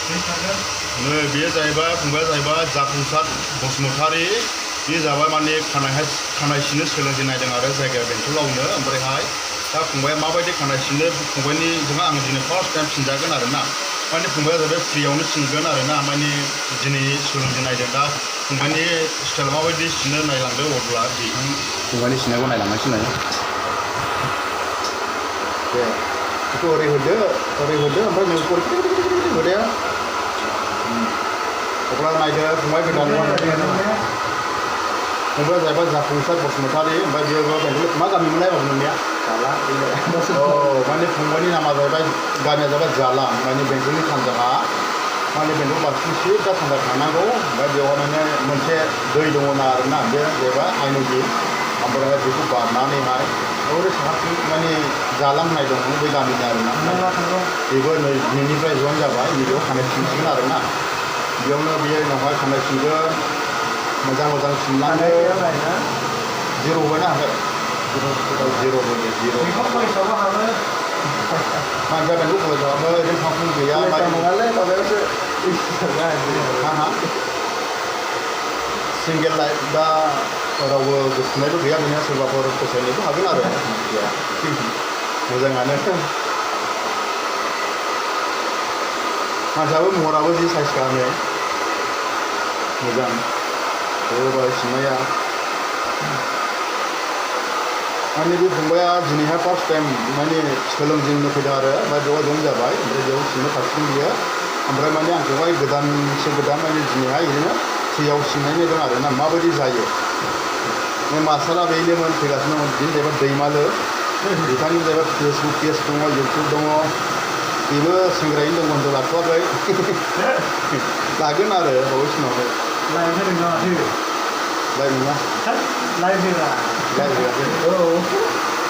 नै बेयो जाहैबाय फंबाया जाहैबाय जाफुंसार बसुमतारी बे जाबाय माने खानाय सिननो सोलोंजेननायदों आरो जायगाया बेंटलावनो ओमफ्रायहाय दा फंबाया माबायदि खानाय सिननो फंबायनि जोंहा आं दिनै फार्स्ट टाइम सिनजागोन आरो ना माने फंबाया जाहैबाय फ्रियावनो सिनगोन आरो ना माने दिनै सोलोंजेननायदों दा फंबायनि स्टाइल माबायदि सिननो नायलांदो अब्ला फंबायनि सिननायखौ नायलांगासिनो दे बेखौ ओरै होदो ओमफ्राय नों होदो अब्ला नायदो फंबाय गोदान फंबाया जाहैबाय जाफुंसार बसुमतारी ओमफ्राय बेयाव बेंटल मा गामिमोनलाय नोंनिया जाला माने फंबायनि नामा जाहैबाय गामिया जाहैबाय जाला माने बेंटलनि सानजाहा माने बेंटल बारसिम सिदा सानजा थांनांगौ ओमफ्राय बेवहाय माने मोनसे दै दङ आरोना बे जाहैबाय आइनदि ओमफ्राय बेखौ बारनानैहाय ओरै साहाथिं माने जालां होननाय दङ बे गामिनि आरोना बेबो नै दिनैनिफ्राय जइन जाबाय नैबेयाव खानाय सिनसिगोन आरोना बेयावनो बेयो उनावहाय खानाय सिनगोन मोजां सिनलांदो जिर' होबायना हाबाय जिर' होदो जिर' मानसिया बेंटल कलेजावबो ओरैनो फांफुं गैया नङालै माबायावसो सिंगेल लाइफ दा रावबो गोसोनायबो गैया बेनिया सोरबाफोर फसायनोबो हागोन आरो मोजाङानो मानसियाबो महराबो जि साइज खालामो मोजां होबाय सिननाया माने बे फंबाया दिनैहाय फार्स्ट टाइम माने सोलोंजेननो फैदों आरो ओमफ्राय बेयाव जइन जाबाय ओमफ्राय बेयाव सिननो थासिगोन बियो ओमफ्राय माने आंखौहाय गोदानसो गोदान माने दिनैहाय ओरैनो फ्रियाव सिननाय नायदों आरो ना माबायदि जायो मास्टारा बेनोमोन फैगासिनोमोन बिदिनो जाहैबाय दैमालु बिथांनि जाहैबाय फेसबुक पेज दङ इउटुब दङ बेबो सेंग्रायैनो दङ होनदों लाथ'वाखै लागोन आरो बावैसो उनावहाय लाइभ नङा लाइभ होआखै